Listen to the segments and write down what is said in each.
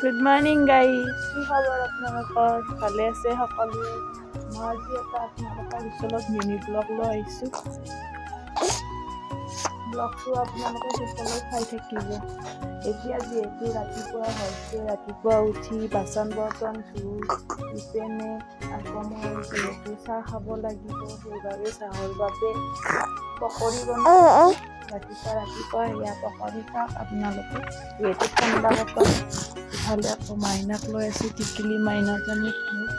Good morning guys, কি খবৰ আপোনালোকৰ? ভালে আছে সকলোৱে? মই আজি এটা আপোনালোকৰ ওচৰত মিনি ব্লগ লৈ আহিছোঁ। ব্লগটো আপোনালোকে শেষলৈ চাই থাকিব। এতিয়া যিহেতু ৰাতিপুৱা হৈছে, ৰাতিপুৱা উঠি বাচন বৰ্তন ধুই ইপিনে আকৌ মই যিহেতু চাহ খাব লাগিব, সেইবাবে চাহৰ বাবে পকৰি বনাইছোঁ। ৰাতিপুৱা ৰাতিপুৱা সেয়া পকৰি খাওক আপোনালোকে, যিহেতু ঠাণ্ডা বতৰ। ইফালে আকৌ মাইনাক লৈ আছোঁ, টিকিলি মাইনাজনীক মোৰ।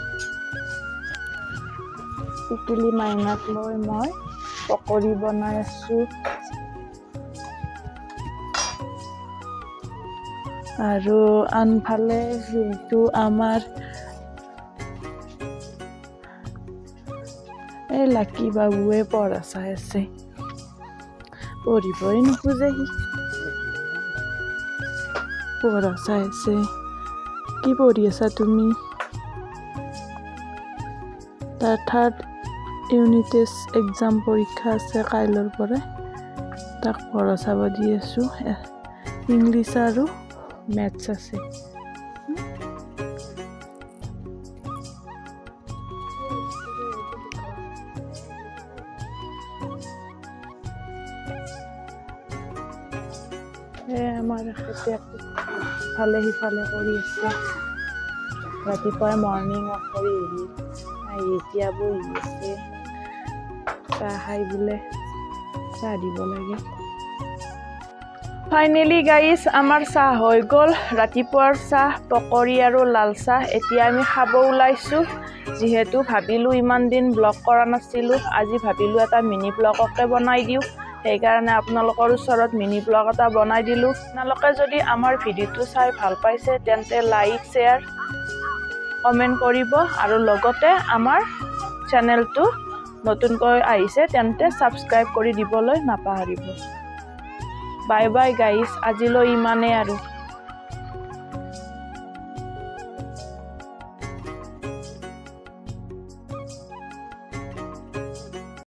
টিকিলি মাইনাক লৈ মই পকৰি বনাই আছোঁ। আৰু আনফালে যিহেতু আমাৰ এই লাকি বাবুৱে পঢ়া চাই আছে, পঢ়িবই নোখোজে সি, পঢ়া চাই আছে। কি পঢ়ি আছা তুমি? তাৰ থাৰ্ড ইউনিট টেষ্ট এক্সাম পৰীক্ষা আছে কাইলৈৰ পৰাই, তাক পঢ়া চাব দি আছোঁ। ইংলিছ আৰু মেথছ আছে। আমাৰ খেতিয়ক ইফালে সিফালে কৰি আছে। ৰাতিপুৱাই মৰ্ণিং ৱাক কৰি আহি আহি এতিয়া বহি আছে, চাহ খাই বোলে চাহ দিব লাগে। ফাইনেলি গাইজ আমাৰ চাহ হৈ গ'ল, ৰাতিপুৱাৰ চাহ, পকৰি আৰু লাল চাহ। এতিয়া আমি খাব ওলাইছোঁ। যিহেতু ভাবিলোঁ ইমান দিন ব্লগ কৰা নাছিলোঁ, আজি ভাবিলোঁ এটা মিনি ব্লগকে বনাই দিওঁ, সেইকাৰণে আপোনালোকৰ ওচৰত মিনি ব্লগ এটা বনাই দিলোঁ। আপোনালোকে যদি আমাৰ ভিডিঅ'টো চাই ভাল পাইছে তেন্তে লাইক, শ্বেয়াৰ, কমেণ্ট কৰিব আৰু লগতে আমাৰ চেনেলটো নতুনকৈ আহিছে তেন্তে ছাবস্ক্ৰাইব কৰি দিবলৈ নাপাহৰিব। বাই বাই গাইজ, আজিলৈ ইমানেই আৰু।